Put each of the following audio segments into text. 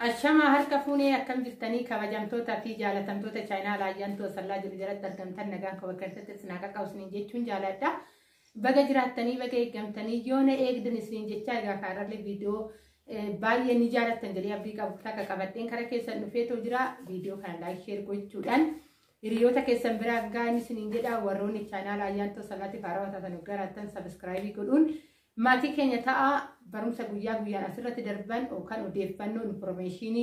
Ashamaa harka fuunee akkam jirtanii kabajamtoota fi jaalatamtoota chaayinaa Ayyaantuu Asallaa jiru jalatti argamtan nagaan kabajamtoota isin haa qaqqabu isiniin jechuun jaaladha. Baga jiraattanii baga eeggamtanii yoona eegdan isiniin jechaa egaa kaarrallee viidiyoo baay'ee ni jaalattan jedhee abdii qabu takka qabadheen kara keessan dhufeetoo jira. Viidiyoo kana like share gochuudhaan hiriyoota keessan biraa gaa'in isiniin jedha. Warroonni chaayinaa Ayyaantuu Asallaatiif haarawaa taatan garaattan subscribe godhuun maatii keenya ta'a. Barumsa guyyaa guyyaan asirratti darban yookaan odeeffannoo information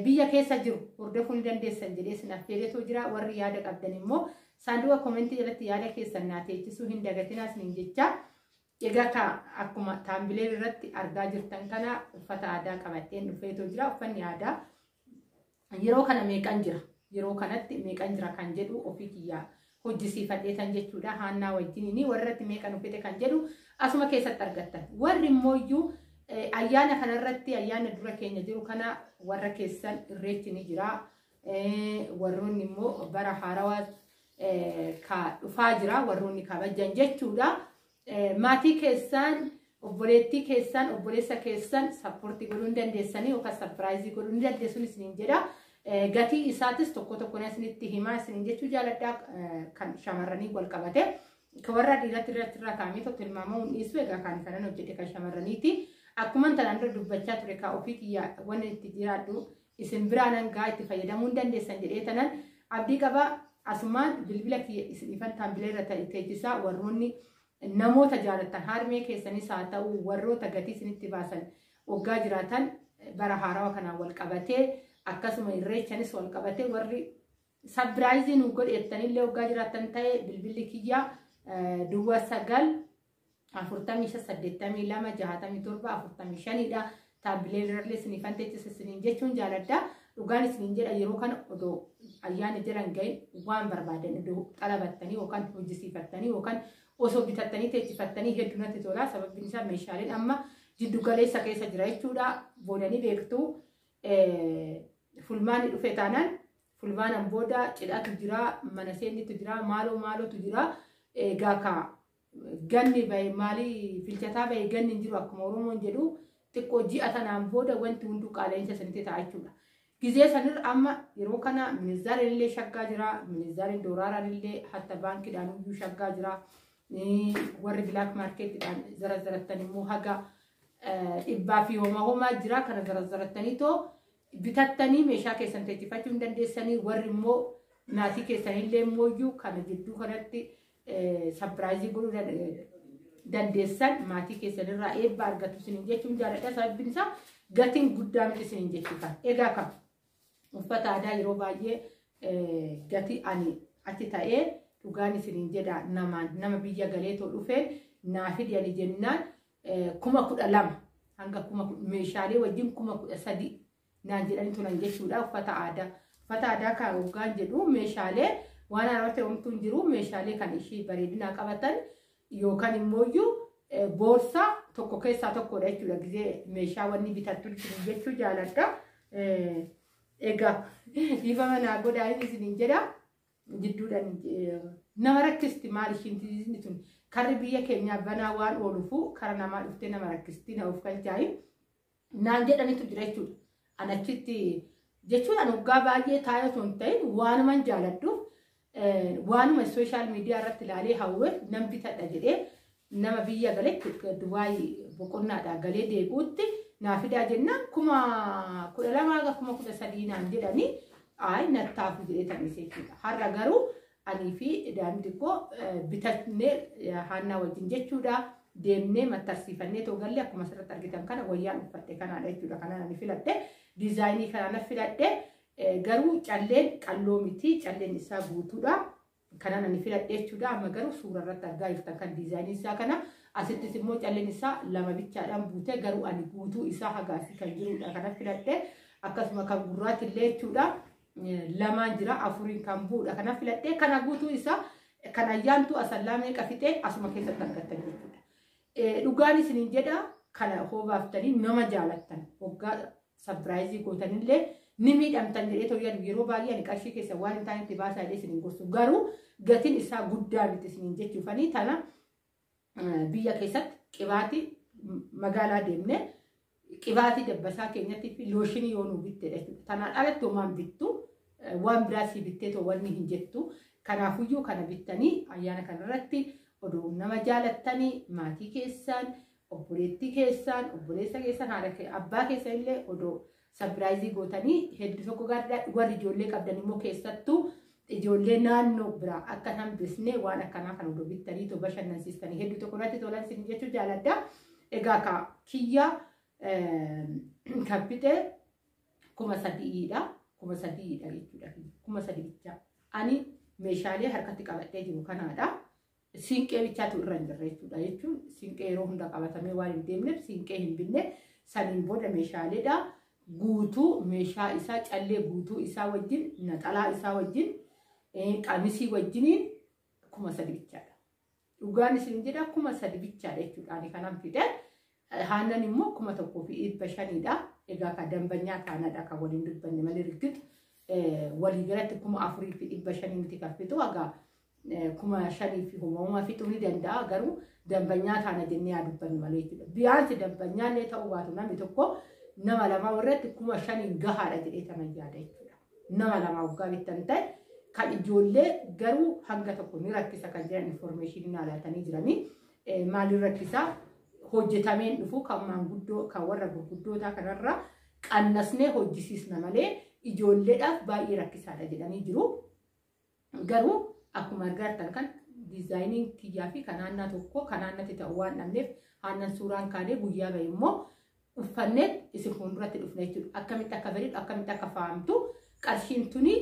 biyya keessa jiru hordofuu ni dandeessan jedhee isin affeereetoo jira. Warri yaada qabdan immoo saanduqa comment jalatti yaada keessan naa teechisuu hin dagatinaa isiniin jecha. Egaa ka akkuma thumbnail irratti argaa jirtan kana uffata aadaa qabadheen dhufeetoo jira. Uffanni aadaa yeroo kana meeqan jira? Yeroo kanatti meeqan jira kan jedhu ofii kiyyaa hojjisiifadheetan jechuudha. Haannaa wajjiniin warratti meeqan uffite kan jedhu asuma keessatti argattan. Warri immoo ayyaana kanarratti ayyaana dura keenya jiru kana warra keessan irreechi ni jira. Warroonni immoo bara haarawaa ka dhufaa jira warroonni kabajan jechuudha. Maatii keessan, obboleettii keessan, obboleessa keessan support godhuu hin dandeessanii yookaan surprise godhuu ni dandeessuun isiniin jedha. Gatii isaatis tokko tokko isinitti himaa isiniin jechuu jaaladha kan shamarranii wal qabate. Kan warra dhiiratti irratti irraa kaa'amee tokko tilmaamuu hin dhiisu. Egaa kan kanan hojjete kan shamarraniiti. Akkuma tanaan dura dubbachaa ture kaa ofii kiyyaa wanni itti jiraadhu isin biraan hangaa itti fayyadamuu hin dandeessan jedhee tanan abdii qaba. Asumaan bilbila kiyya isinifan thumbnail irra teechisaa. Warroonni namoota jaalattan harmee keessanis haa ta'u warroota gatii isinitti baasan waggaa jiraatan bara haarawaa kanaan wal qabatee akkasuma irreechanis wal qabatee warri surprise nu godheettanillee waggaa jiraatan ta'e bilbilli kiyya 09 45 82 67 45dha. Thumbnail irrallee isinifan teechisa isiniin jechuun jaaladha. Dhugaan isiniin jedha, yeroo kana odoo ayyaana jiran gahin waan barbaadan odoo xalabattanii yookaan hojjisiifattanii yookaan osoo bitattanii teechifattanii hedduu natti tola. Sababni isaa meeshaaleen amma jiddu galeessa keessa jira jechuudha. Boodanii beektuu, fulmaanni dhufe taanaan fulmaanan booda cidhatu jira, mana seennitu jira, maaloo maalootu jira. Egaa ka ganni bahe maalii filchataa bahe ganni hin jiru akkuma Oromoon jedhu, xiqqoo ji'a tanaan booda wanti hunduu qaala'insa sanitti ta'a jechuudha. Gizee sanirra amma yeroo kana minizaariin illee shaggaa jira, minizaariin doolaaraan illee hatta baankiidhaan iyyuu shaggaa jira. Warri black marketiidhaan zarazarattan immoo haga dhibbaa fi homaa homaa jira. Kana zarazarattanii too bitattanii meeshaa keessan teechifachuu hin dandeessanii. Warri immoo maatii keessanillee immoo kana jidduu kanatti surprise godhuu dandeessan, maatii keessanirraa eebba argatu isiniin jechuun jaaladha. Sababni isaa gatiin guddaa miti isiniin jechuudha. Egaa kam uffata aadaa yeroo baay'ee gatii ani achi ta'ee dhugaan isiniin jedha, namaan nama biyya galeetoo dhufeen naa fidi ani jennaan 12,000 hanga kuma meeshaalee wajjin 13,000 naan jedhanii turan jechuudha uffata aadaa. Uffata aadaa kan hoggaan jedhu meeshaalee waan haarawaa ta'e homtuu hin jiru, meeshaalee kan ishii bareedinaa qabatan yookaan immoo boorsaa tokko keessaa tokkodha jechuudha. Gizee meeshaa wanni bitattu jechuu jaaladha. Egaa dhiifama naa godhaa inni isiniin jedha. Jidduudhaan nama rakkisti, maal ishiin tizisni tun karri biyya keenyaa banaa waan ooluufu kara namaa dhuftee nama rakkisti, na of galchaayi naan jedhanitu jira jechuudha. An achitti jechuun an waggaa baay'ee taa'ee osoo hin ta'in waanuman jaaladhuuf, waanuma social media irratti ilaalee hawweef nan bitadha jedhee nama biyya galetti Dubaay boqonnaadhaa galee deebi'utti naa fidaa jennaan 12,000 haga 13,000 naan jedhanii, ayi nattaafu jedhee tanise jechuudha. Har'a garuu anii fi daa'imni xiqqoo bitannee haannaa wajjin jechuudha. Deemnee mattarsiifannee too galle. Akkuma asirratti argitan kana wayyaan uffadhe kanaadha jechuudha. Kanaan ani filadhe. Design kanaan filadhe. Garuu calleen qalloo miti. Calleen isaa guutuudha. Kanaan ani filadhe jechuudha. Amma garuu suura irratti argaa jirtan kan design isaa kana. Asittis immoo calleen isaa lama bichaadhaan buute, garuu ani guutuu isaa hagaasii kan jirudha. Kana filadhe. Akkasuma kan gurraatti illee jechuudha. Lamaan jira, afuriin kan bu'uudha. Kana filadhe. Kana guutuu isaa kan Ayyaantuu Asallaa meeqa fixee asuma keessatti argattan jechuudha. Dhugaan isiniin jedha, kana hoobaaftanii nama jaalattan hoggaa surprise gootanillee ni miidhamtan jedhee too yaadu. Yeroo baay'ee ani qarshii keessa waan hin taanetti baasaa jedhee isiniin gorsu, garuu gatiin isaa guddaa miti isiniin jechuufanii. Tana biyya keessatti qibaati magaalaa deemne Qibaatii dabbasaa keenyatti fi looshinii yoo nuu bittedha jechuudha. Tanaan alatti homaan bittu waan biraa sii bittee too wanni hin jettu. Kanaafuyyuu kana bittanii ayyaana kanarratti oduu nama jaalattanii maatii keessaan, obboleettii keessaan, obboleessa keessan, haadha abbaa keessan illee odoo surprise gootanii hedduu tokko gaariidha. Warri ijoollee qabdan immoo keessattuu ijoollee naannoo biraa akka hambisne waan akkanaa kan odoo bittanii too bashannansiistanii hedduu tokko natti tolan isin jechuu jaaladha. Egaa ka kiyya kan fixee 3000dha. 3000dha jechuudha. 3000 bichaa. Ani meeshaalee harkatti qabadhee jiru kanaadha. Siinqee bichaatu irra hin jirre jechuudha. Jechuun siinqee yeroo hunda qabatamee waan hin deemneef siinqee hin binne. Saniin booda meeshaaleedha. Guutuu meeshaa isaa callee guutuu isaa wajjin, naxalaa isaa wajjin, qamisii wajjiniin 3000 bichaadha. Dhugaan isin jedha 3000 bichaadha jechuudha. Ani kanan fide. Aannan immoo 1500dha. Egaa ka dambanyaa taanadha kan waliin dubbanne malee rigid walii galatti 4500 miti kan fixu. Egaa 5000 fi homaa fixuu ni danda'a, garuu dambanyaa taana jennee haa dubbannu malee jechuudha. Biyaansi dambanyaallee ta'uu baatu namni tokko nama lama irratti 5000 gahaadha jedhee tana yaada jechuudha. Nama lama waggaa bittan ta'e kan ijoollee garuu hanga tokko ni rakkisa kan jedhan information naa laatanii jiranii. Maaliin rakkisaa? Hojjetameen dhufu kan maanguddoo kan warra gurguddootaa kanarra qannasnee hojjisiisna malee ijoolleedhaaf baay'ee rakkisaadha jedhanii jiru. Garuu akkuma argartan kan diizaayiniin kiyyaa fi kan naannaa tokko kan naannatti ta'u waan dhabneef aannan suuraan kaanee guyyaa bahe immoo uffannee isin fuulduratti dhufna jechuudha. Akkamitti akka bareedu, akkamitti akka faamtu, qarshiin tuni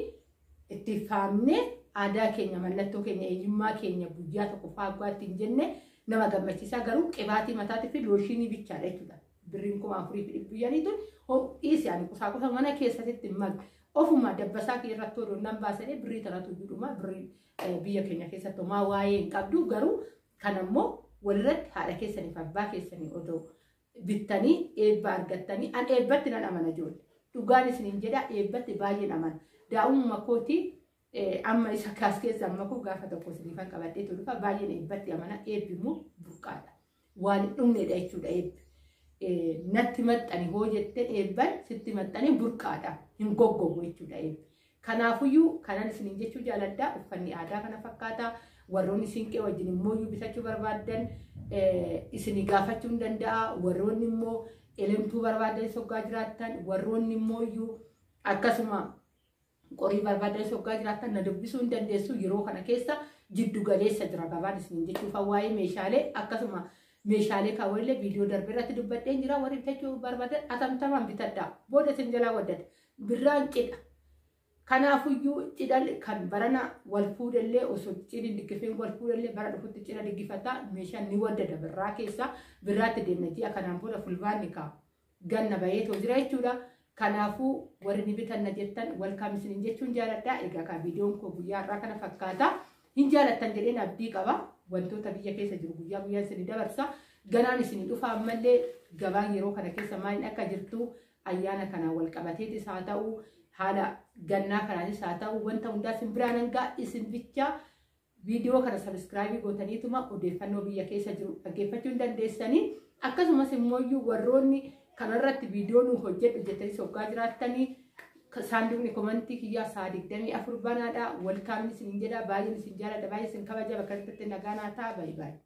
itti faamnee aadaa keenya, mallattoo keenya, eenyummaa keenya guyyaa tokko faaggaatti hin jenne nama gammachiisaa. Garuu qibaatii mataatii fi looshinii bichaadha jechuudha. Birriin 4500 tun dhiisi, ani qusaqusa mana keessatti hin malu. Ofuma dabbasaa kee irratti odoo nan baasanii birrii tanatu jedhuma birrii biyya keenya keessatti homaa waa'ee hin qabdu. Garuu kan ammoo walirratti haadha keessaniif abbaa keessanii odoo bittanii eebba argattanii. An eebbatti nan amana ijoollee. Dhugaan isiniin jedha, eebbatti baay'een amana. Daa'imuma kootii amma isa kaas keessa amma koo gaafa tokko isiniifan qabadhee dhufa. Baay'een eebbatti amana. Eebbi immoo burqaadha. Waan hin dhumnedha jechuudha eebbi. Natti maxxani hoo jetteen eebban sitti maxxanii burqaadha. Hin goggogu jechuudha eebbi. Kanaafuyyuu kanan isiniin jechuu jaaladha. Uffanni aadaa kana fakkaata. Warroonni siinqee wajjin immoo bitachuu barbaaddan isinii gaafachuu hin danda'a. Warroonni immoo elemtuu barbaadan soggaa jiraattan, warroonni immoo akkasuma qorii barbaadan soggaa jiraattan na dubbisuu hin dandeessu. Yeroo kana keessa jiddu galeessa jira gabaan isiniin jechuuf waa'ee meeshaalee akkasuma meeshaalee kaawwallee viidiyoo darbe irratti dubbadheen jira. Warri bitachuu barbaadan atamtamaan bitadhaa. Booda isin jalaa waddata. Birraan cidha. Kanaafuyyuu cidha kan barana wal fuudhallee osoo cidhi diggifeen wal fuudhallee bara dhufutti cidha diggifataa meeshaan ni waddada birraa keessa birraatti deemna ji'a kanaan booda fulbaanni kaa'u. Ganna baheetoo jira jechuudha. Kanaafuu warri ni bitanna jettan welcome isiniin jechuun jaaladha. Egaa kan viidiyoon koo guyyaa har'aa kana fakkaata. Hin jaalattan jedheen abdii qaba. Wantoota biyya keessa jiru guyyaa guyyaan isinii dabarsa. Ganaan isinii dhufa ammallee gabaan yeroo kana keessa maaliin akka jirtu, ayyaana kanaan wal qabateetis haa ta'u, haala gannaa kanaanis haa ta'u, wanta hundaa isin biraan hangaa isin bichaa viidiyoo kana subscribe gootaniituma odeeffannoo biyya keessa jiru dhaggeeffachuu hin dandeessanii. Akkasumas immoo warroonni kanarratti viidiyoo nu hojjedhu jettanii soggaa jiraattanii saanduqni komantii kiyyaa sa'a 24 banaadha. Welcome isin jedha. Baay'een isin jaaladha, baay'ee isin kabaja. Bakka kanatti nagaa naa ta'a. Baay'ee baay'ee.